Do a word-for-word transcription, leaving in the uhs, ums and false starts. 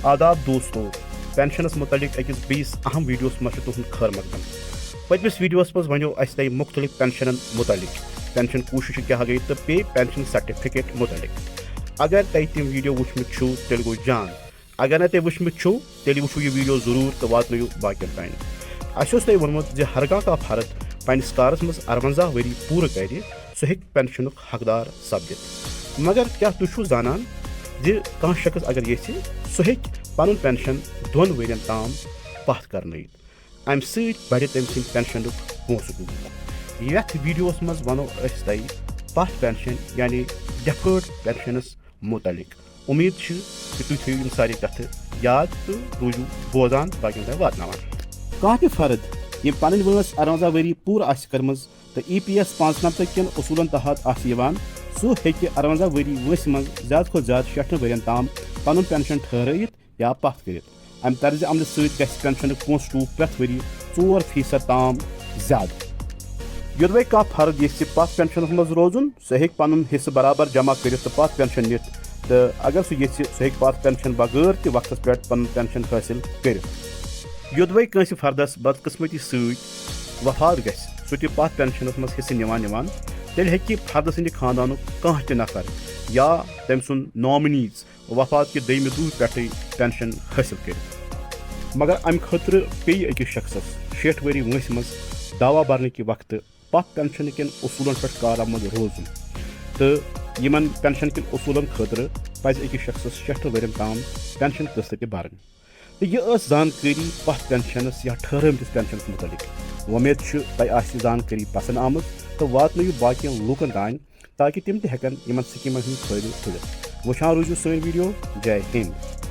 آداب دوستو، پینشنس متعلق أکِس بیٚیِس اہم ویڈیوس منٛز چھُ تُہُنٛد خٲر مقدم۔ پٔتمِس ویڈیوس منٛز ونیو اسہِ تۄہہِ مُختٔلِف پینشنن متعلق، پینشن کوٗشش کیٛاہ گٔے تہٕ بیٚیہِ پینشن سرٹیفکیٹ متعلق۔ اگر تۄہہِ تِم ویڈیو وٕچھمٕتۍ چھِو، تیٚلہِ گوٚو جان۔ اگر نہٕ تۄہہِ وٕچھمٕتۍ چھِو، تیٚلہِ وٕچھِو یہِ ویڈیو ضروٗر تہٕ واتنٲیِو باقین تام۔ اسہِ اوس تۄہہِ ووٚنمُت زِ ہرگاہ کانٛہہ فرد پننِس کارس منٛز اَرونٛزاہ ؤری پوٗرٕ کرِ، سُہ ہیٚکہِ پینشنُک حقدار سپدِتھ۔ مگر کیٛاہ تُہۍ چھِو زانان زِ کانٛہہ شخص اگر یژھِ، سُہ ہیٚکہِ پنُن پینشن دۄن ؤرین تام پتھ کرنٲیِتھ؟ امہِ سۭتۍ بڑِ تٔمۍ سٕنٛدۍ پینشنُک پونٛسہٕ ڈوٗر۔ یتھ ویڈیوس منٛز ونو أسۍ تۄہہِ پتھ پینشن یعنی ڈیفٲرڈ پینشنس متعلق۔ امید چھِ کہِ تُہۍ تھٲیِو یِم سارے کتھٕ یاد تہٕ روٗزِو بوزان، باقین تام واتناوان۔ کانٛہہ تہِ فرد، ییٚمۍ پنٕنۍ وٲنٛس اَرونٛزاہ ؤری پوٗرٕ آسہِ کٔرمٕژ تہٕ ای پی ایس پانٛژنمتہٕ کٮ۪ن اصوٗلن تحت آسہِ یِوان، سُہ ہیٚکہِ اَرونٛزاہ ؤری وٲنٛسہِ منٛز زیادٕ کھۄتہٕ زیادٕ شیٹھن ؤرین تام پنُن پینشن ٹھہرٲیِتھ یا پتھ کٔرِتھ۔ امہِ طرزِ عملہِ سۭتۍ گژھِ پینشنُک پونٛسہٕ ڈوٗر پرٛٮ۪تھ ؤری ژور فیصد تام زیادٕ۔ یوٚدوَے کانٛہہ فرد یژھِ پتھ پینشنس منٛز روزُن، سُہ ہیٚکہِ پنُن حصہٕ برابر جمع کٔرِتھ تہٕ پتھ پینشن نِتھ، تہٕ اگر سُہ یژھِ، سُہ ہیٚکہِ پتھ پینشن بغٲر تہِ وقتس پٮ۪ٹھ پنُن پینشن حٲصِل کٔرِتھ۔ یوٚدوَے کٲنٛسہِ فردس بدقسمتی سۭتۍ وفات گژھِ، سُہ تہِ پتھ پینشنس منٛز حصہٕ نِوان نِوان، تیٚلہِ ہیٚکہِ فردٕ سٕنٛدِ خاندانُک کانٛہہ تہِ نفر یا تٔمۍ سُنٛد نامنیٖز وفات کہِ دوٚیمہِ دۄہ پٮ۪ٹھٕے پینشن حٲصِل کٔرِتھ۔ مگر امہِ خٲطرٕ پیٚیہِ أکِس شخصس شیٹھ ؤری وٲنٛسہِ منٛز دعویٰ برنہٕ کہِ وقتہٕ پتھ پینشن کٮ۪ن اصوٗلن پٮ۪ٹھ کارعمل روزُن، تہٕ یِمن پینشن کٮ۪ن اصوٗلن خٲطرٕ پزِ أکِس شخصس شیٹھن ؤرین تام پینشن قسط تہِ برٕنۍ۔ تہٕ یہِ ٲس زانکٲری پتھ پینشنس یا ٹھہرٲومٕتِس پینشنس متعلق۔ وۄمید چھِ تۄہہِ آسہِ یہِ زانکٲری پسند آمٕژ تہٕ واتنٲیِو باقین لوٗکن تام، تاکہِ تِم تہِ ہٮ۪کن یِمن سکیٖمن ہُنٛد فٲیدٕ تُلِتھ۔ وٕچھان روٗزِو سٲنۍ ویڈیو۔ جے ہِنٛد۔